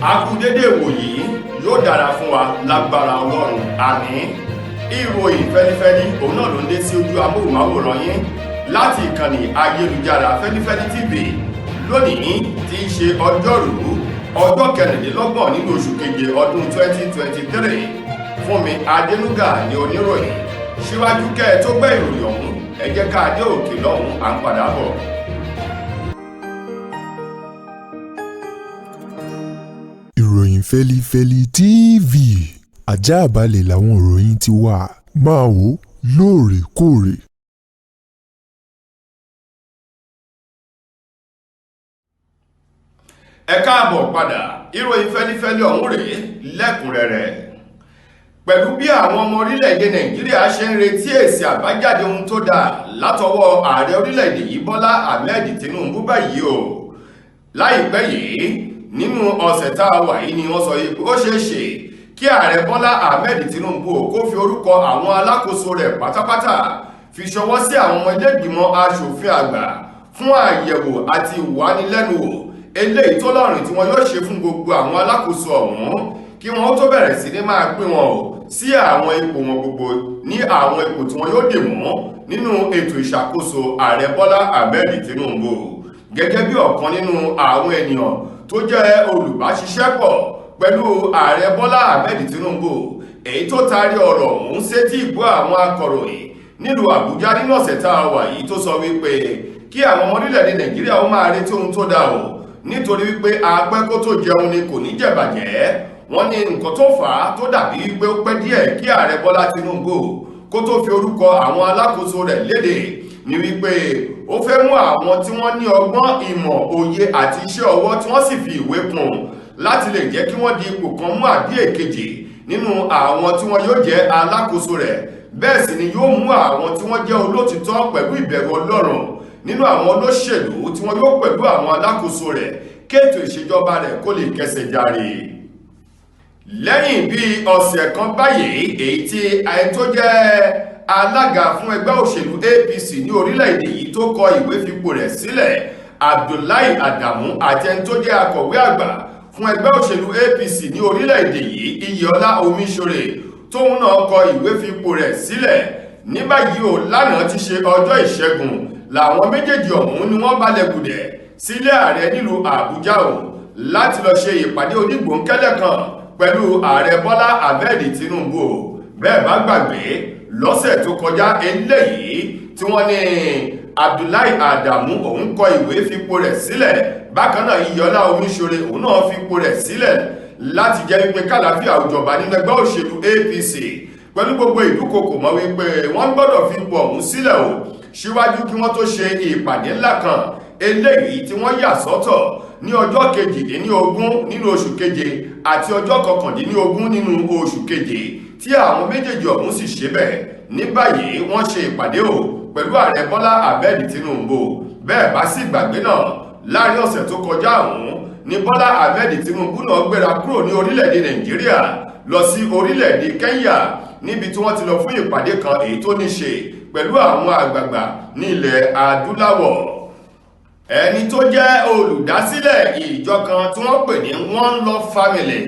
A kú dédé ìwòyí, yóò dára fún wa lágbára Ọlọ́run, àmín. Ìròyìn fẹ́lifẹ́li òun náà ló ń dé sí ojú amóhùnmáwòrán yín láti ìkànnì ayélujára Fẹ́lifẹ́li TV lónìí tí í ṣe ọjọ́rùú ọjọ́ 26 nínú oṣù keje ọdún 2023. Fúnmi Adénúgà ní oníròyìn. Síwájú kẹ́ ẹ tó gbọ́ ìròyìn ọ̀hún, ẹ jẹ́ ká dé òkè lọ́hùn, à ń padà bọ̀. Ìròyìn Fẹ́lifẹ́li TV, ajáàbalẹ̀ làwọn ìròyìn ti wà, máa wò lóòrèkóòrè. Ẹ káàbọ̀ padà, ìròyìn fẹ́lifẹ́li ọ̀hún rèé lẹ́kùnrẹ́rẹ́. Pẹ̀lú bí àwọn ọmọ orílẹ̀-èdè Nàìjíríà ṣe ń retí èsì àbájáde ohun tó dáa látọwọ́ ààrẹ orílẹ̀-èdè yìí Bọ́lá Ahmed Tinubu báyìí o, láìpẹ́ yìí nínú ọ̀sẹ̀ tá a wà yìí ni wọ́n sọ yìí pé ó ṣeé ṣe kí ààrẹ Bọ́lá Ahmed Tinubu kó fi orúkọ àwọn alákòóso rẹ̀ pátápátá fi ṣọwọ́ sí àwọn ọmọ ilé-ìgbìmọ̀ aṣòfin àgbà fún àyẹ̀wò àti ìwánilẹ́nuwò eléyìí tó lọ́rìn tí wọ́n yóò ṣe fún gbogbo àwọn alákòóso ọ̀hún kí wọ́n tó bẹ̀rẹ̀ sí ní máa pín wọn o sí àwọn ipò wọn gbogbo ní àwọn ipò tí wọ́n yóò dè mọ́ nínú ètò ìṣàkóso ààrẹ Bọ́lá Ahmed Tinubu. Gẹ́gẹ́ bí ọ̀kan nínú àwọn ènìyàn tó jẹ́ olùbáṣiṣẹ́pọ̀ pẹ̀lú ààrẹ Bọ́lá Ahmed Tinubu, èyí tó taari ọ̀rọ̀ ọ̀hún sétí ìgbọ́ àwọn akọ̀ròyìn nílùú Àbújá nínú ọ̀sẹ̀ tá a wà yìí, tó sọ wípé kí àwọn ọmọ orílẹ̀-èdè Nàìjíríà ó máa retí ohun tó dáa o, nítorí wípé apẹ́ kó tó jẹun ni kò ní jẹ̀bàjẹ́. Wọ́n ní nǹkan tó fà á tó dàbí wípé ó pẹ́ díẹ̀ kí ààrẹ Bọ́lá Tinubu kó tó fi orúkọ àwọn alákòóso rẹ̀ léde ni wípé ó fẹ́ mú àwọn tí wọ́n ní ọgbọ́n ìmọ̀ òye àti iṣẹ́ ọwọ́ tí wọ́n sì fi ìwé kún láti lè jẹ́ kí wọ́n di ipò kan mú àbí èkejì nínú àwọn tí wọ́n yóò jẹ́ alákòóso rẹ̀. Bẹ́ẹ̀ sì ni yóò mú àwọn tí wọ́n jẹ́ olótìtọ́ pẹ̀lú ìbẹ̀rù Ọlọ́run nínú àwọn olóṣèlú tí wọ́n yóò pẹ̀lú àwọn alákòóso rẹ̀ kéètò ìṣèjọba rẹ̀ kó lè kẹsẹ̀ járe. Lẹ́yìn bí ọ̀sẹ̀ kan báyìí, èyí tí ẹni tó jẹ́ alága fún ẹgbẹ́ òṣèlú APC ní orílẹ̀-èdè yìí tó kọ ìwé fipò rẹ̀ sílẹ̀, Abdullahi Adamu, àti ẹni tó jẹ́ akọ̀wé àgbà fún ẹgbẹ́ òṣèlú APC ní orílẹ̀-èdè yìí, Iyọlá Omiṣore, tóun náà kọ ìwé fipò rẹ̀ sílẹ̀. Ní báyìí o, lánàá ti ṣe ọjọ́ ìṣẹ́gun làwọn méjèèjì ọ̀hún ni wọ́n balẹ̀ gùdẹ̀ sílé ààrẹ nílùú Àbújá o láti lọ ṣe ìpàdé onígbòǹkẹ́lẹ̀ kan pẹ̀lú ààrẹ Bọ́lá Ahmed Tinubu. Bẹ́ẹ̀ bá gbàgbé, lọ́sẹ̀ tó kọjá eléyìí tí wọ́n ní Abdullahi Adamu òun kọ ìwé fipò rẹ̀ sílẹ̀, bákan náà Iyọlá Omiṣore òun náà fipò rẹ̀ sílẹ̀ láti jẹ́ wípé kàlàáfíà òjọba nínú ẹgbẹ́ òṣèlú APC pẹ̀lú gbogbo ìdúkokò mọ́ wípé wọ́n gbọ́dọ̀ fipò ọ̀hún sílẹ̀ o síwájú kí wọ́n tó ṣe ìpàdé ńlá kan eléyìí tí wọ́n yà sọ́tọ̀ ní ọjọ́ 22 nínú oṣù keje àti ọjọ́ 19 nínú oṣù keje tí àwọn méjèèjì ọ̀hún sì ṣe bẹ́ẹ̀. Ní báyìí wọ́n ṣe ìpàdé o pẹ̀lú ààrẹ Bọ́lá Ahmed Tinubu. Bẹ́ẹ̀ bá sì gbàgbé náà, láàrin ọ̀sẹ̀ tó kọjá ọ̀hún ni Bọ́lá Ahmed Tinubu náà gbéra kúrò ní orílẹ̀-èdè Nàìjíríà lọ sí orílẹ̀-èdè Kenya níbi tí wọ́n ti lọ fún ìpàdé kan èyí tó ní ṣe pẹ̀lú àwọn àgbààgbà ní ilẹ̀ adúláwọ̀. Ẹni tó jẹ́ olùdásílẹ̀ ìjọ kan tí wọ́n pè ní One Love Family,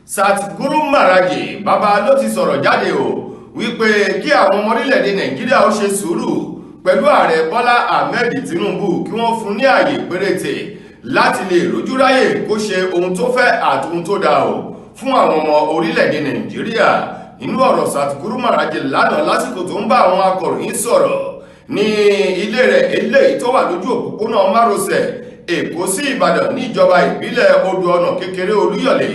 Satguru Maharaji bàbá ló ti sọ̀rọ̀ jáde o wípé kí àwọn ọmọ orílẹ̀-èdè Nàìjíríà ó ṣe sùúrù pẹ̀lú ààrẹ Bọ́lá Ahmed Tinubu kí wọ́n fún ní ààyè péréte láti lè rójú ráyè kó ṣe ohun tó fẹ́ àti ohun tó dáa o fún àwọn ọmọ orílẹ̀-èdè Nàìjíríà. Nínú ọ̀rọ̀ Satguru Maharaji lánàá lásìkò tó ń bá àwọn akọ̀ròyìn sọ̀rọ̀ ní ilé rẹ̀ eléyìí tó wà lójú òpópónà márosẹ̀ Èkó sí Ìbàdàn níjọba ìbílẹ̀ Odò Ọ̀nà Kékeré Olúyọ̀lé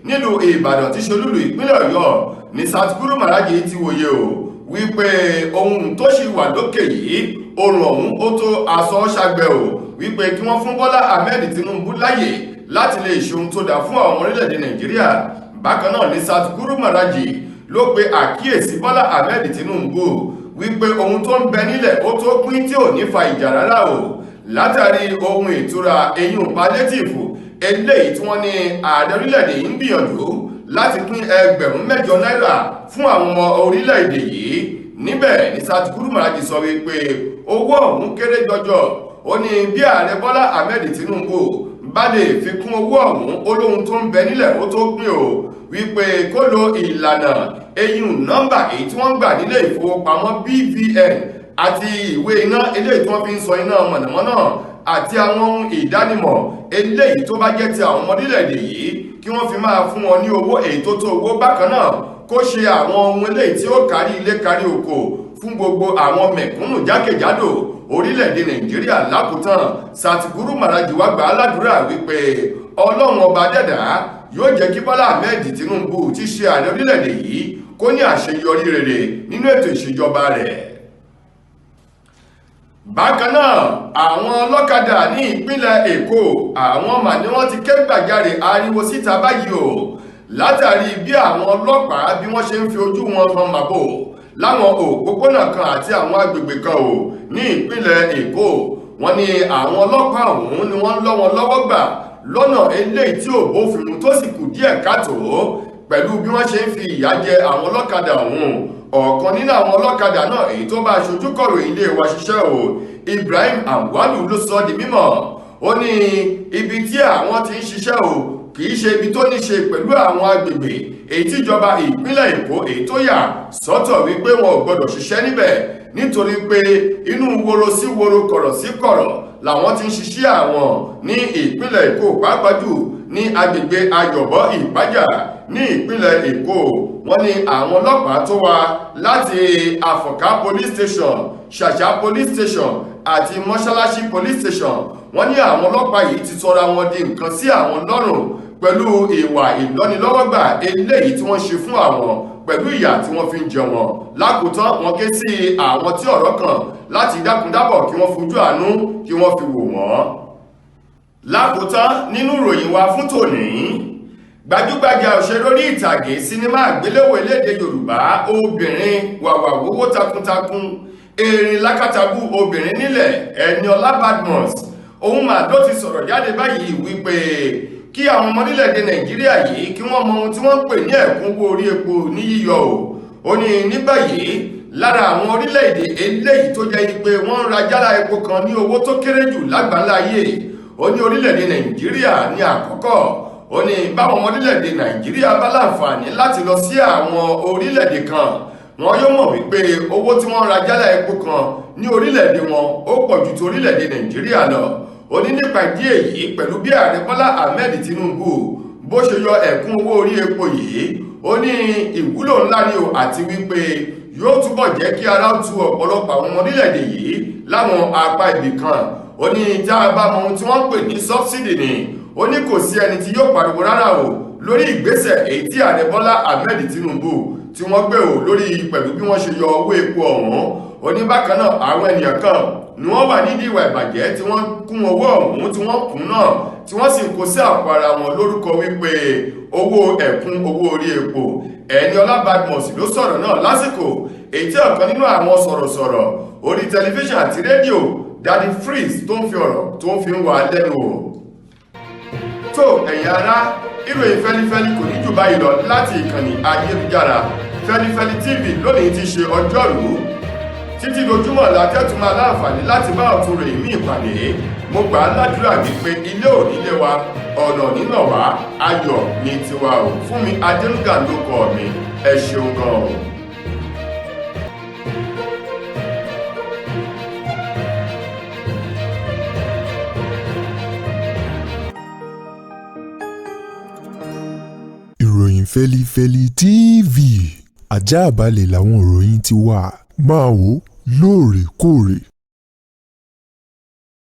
nílùú Ìbàdàn tí ṣolúlù ìpínlẹ̀ Ọ̀yọ́ ní Satguru Maharaji ti wòye o wípé ohun tó ṣì wà lókè yìí oòrùn ọ̀hún ó tó aṣọ ṣàgbẹ̀ o wípé kí wọ́n fún Bọ́lá Ahmed Tinubu láyè láti lè ṣe ohun tó dáa fún àwọn orílẹ̀-èdè Nàìjíríà. Bákan náà ní Satguru Maharaji ló pe àkíyèsí Bọ́lá Ahmed Tinubu wípé ohun tó ń bẹ nílẹ̀ ó tó pín tí ò ní fa ìjà rárá o látàrí ohun ìtura eyín palliative eléyìí tí wọ́n ní ààrẹ orílẹ̀-èdè yìí ń gbìyànjú láti pín 8,000 náírà fún àwọn ọmọ orílẹ̀-èdè yìí. Níbẹ̀ ní Satguru Maharaji sọ wípé owó ọ̀hún kéré jọjọ. Ó ní bí ààrẹ Bọ́lá Ahmed Tinubu bá lè fi kún owó ọ̀hún, ó lóhun tó ń bẹ nílẹ̀ ó tó pín o, wípé kó lo ìlànà eyín nọ́mbà èyí tí wọ́n ń gbà nílé ìfowópamọ́ BVN àti ìwé iná eléyìí tí wọ́n fi ń sọ iná mọ̀nàmọ́ná àti àwọn ohun ìdánimọ̀ eléyìí tó bá jẹ́ ti àwọn ọmọ orílẹ̀-èdè yìí kí wọ́n fi máa fún wọn ní owó èyí tó tó owó. Bákan náà, kó ṣe àwọn ohun eléyìí tí ó kárí ilé kárí oko fún gbogbo àwọn mẹ̀kúnnù jákèjádò orílẹ̀-èdè Nàìjíríà. Lákòótán, Satguru Maharaj wá gbà á ládùúrà wípé Ọlọ́run ọba dẹ̀dá yóò jẹ́ kí Bọ́lá Ahmed Tinubu ti ṣe ààrẹ orílẹ̀-èdè yìí kó ní àṣeyọrí rere nínú ètò ìṣèjọba rẹ̀. Bákan náà, àwọn ọlọ́kadà ní ìpínlẹ̀ Èkó, àwọn mà ní wọ́n ti ké gbàjarè ariwo síta báyìí o, látàrí bí àwọn ọlọ́pàá bí wọ́n ṣe ń fi ojú wọn hàn màbò láwọn òpópónà kan àti àwọn agbègbè kan o ní ìpínlẹ̀ Èkó. Wọ́n ní àwọn ọlọ́pàá ọ̀hún ni wọ́n ń lọ́ wọn lọ́wọ́ gbà lọ́nà eléyìí tí ò bófin mu tó sì kù díẹ̀ káàtó, pẹ̀lú bí wọ́n ṣe ń fi ìyà jẹ àwọn ọlọ́kadà ọ̀hún. Ọ̀kan nínú àwọn ọlọ́kadà náà èyí tó bá aṣojú kọ̀ròyìn ilé wa ṣiṣẹ́ o, Ibrahim Anwalu, ló sọ di mímọ̀. Ó ní ibi tí àwọn ti ń ṣiṣẹ́ o kì í ṣe ibi tó ní ṣe pẹ̀lú àwọn agbègbè èyí tíjọba ìpínlẹ̀ Èkó èyí tó yà sọ́tọ̀ wípé wọn ò gbọ́dọ̀ ṣiṣẹ́ níbẹ̀, nítorí pé inú woro sí woro, kọ̀rọ̀ sí kọ̀rọ̀ làwọn ti ń ṣiṣẹ́ àwọn ní ìpínlẹ̀ Èkó, pàápàá jù ní agbègbè Ayọ̀bọ̀ Ìpájà ní ìpínlẹ̀ Èkó. Wọ́n ní àwọn ọlọ́pàá tó wá láti Àfọ̀ká police station, Ṣàṣà police station àti Mọ́ṣáláṣí police station, wọ́n ní àwọn ọlọ́pàá yìí ti sọra wọn di nǹkan sí àwọn lọ́rùn pẹ̀lú ìwà ìlọ́nilọ́wọ́gbà eléyìí tí wọ́n ṣe fún àwọn pẹ̀lú ìyà tí wọ́n fi ń jẹ wọn. Lákòótán, wọ́n ké sí àwọn tí ọ̀rọ̀ kàn láti dákúndábọ̀ kí wọ́n fojú àánú kí wọ́n fi wò wọ́n. Lákòótán nínú ìròyìn wa fún tòní, gbajúgbajà òṣèré orí ìtàgé sinimá àgbéléwò elédè Yorùbá obìnrin, wàwàwówó takuntakun, erin lákàtàbù obìnrin nílẹ̀, Ẹniọlá Badmus, òun mà ló ti sọ̀rọ̀ jáde báyìí wípé kí àwọn ọmọ orílẹ̀-èdè Nàìjíríà yìí kí wọ́n mọ ohun tí wọ́n ń pè ní ẹ̀kúnwó orí epo ní yíyọ o. Ó ní ní báyìí, lára àwọn orílẹ̀-èdè eléyìí tó jẹ́ pé wọ́n ń ra jálá epo kan ní owó tó kéré jù lágbàńlá ayé, ó ní orílẹ̀-èdè Nàìjíríà ní àkọ́kọ́. Ó ní báwọn ọmọ orílẹ̀-èdè Nàìjíríà bá láǹfààní láti lọ sí àwọn orílẹ̀-èdè kan, wọn yóò mọ̀ wípé owó tí wọ́n ń ra jálá epo kan ní orílẹ̀-èdè wọn ó pọ̀ ju ti orílẹ̀-èdè Nàìjíríà lọ. Ó ní nípa ìdí èyí, pẹ̀lú bí ààrẹ Bọ́lá Ahmed Tinubu bó ṣe yọ ẹ̀kún owó orí epo yìí, ó ní ìwúlò ńlá ni o, àti wípé yóò túbọ̀ jẹ́ kí ara tu ọ̀pọ̀lọpọ̀ àwọn ọmọ orílẹ̀-èdè yìí láwọn apá ibì kan. Ó ní tá a bá mọ ohun tí wọ́n ń pè ní subsidy ni, ó ní kò sí ẹni tí yóò pariwo rárá o lórí ìgbésẹ̀ èyí tí ààrẹ Bọ́lá Ahmed Tinubu tí wọ́n gbé o lórí pẹ̀lú bí wọ́n ṣe yọ owó epo ọ̀hún. Ó ní bákan náà, àwọn ènìyàn kan ni wọ́n wà nídìí ìwà ìbàjẹ́ tí wọ́n kún owó ọ̀hún, tí wọ́n kún náà, tí wọ́n sì ń kó sí àpò ara wọn lórúkọ wípé owó ẹ̀kún owó orí epo. Ẹniọlá Badmus ló sọ̀rọ̀ náà lásìkò èyí tí ọ̀kan nínú àwọn sọ̀rọ̀sọ̀rọ̀ orí tẹlifíṣàn àti rédíò, Daddy Freeze, tó ń fi ọ̀rọ̀ tó ń fi ń wà lẹ́nu wò. Tó ẹ̀yin ará, ìròyìn fẹ́lifẹ́li kò ní jù báyìí lọ láti ìkànnì ayélujára Fẹ́lifẹ́li TV lónìí ti ṣe ọjọ́rú. Títí dojúmọ̀ látẹ́tù máa láǹfààní láti bá ọ̀tún ròyìn ní ìpàdé. Mo gbà á ládùúrà wípé ilé ò nílé wa, ọ̀nà nínà wá, ayọ̀ ní tiwa ò. Fún mi Adénúgà ló kọ mi. Ẹ ṣeun gan-an. Ìròyìn Fẹ́lifẹ́li TV, àjààbálẹ̀ làwọn ìròyìn ti wà. Máa wò lóòrèkóòrè.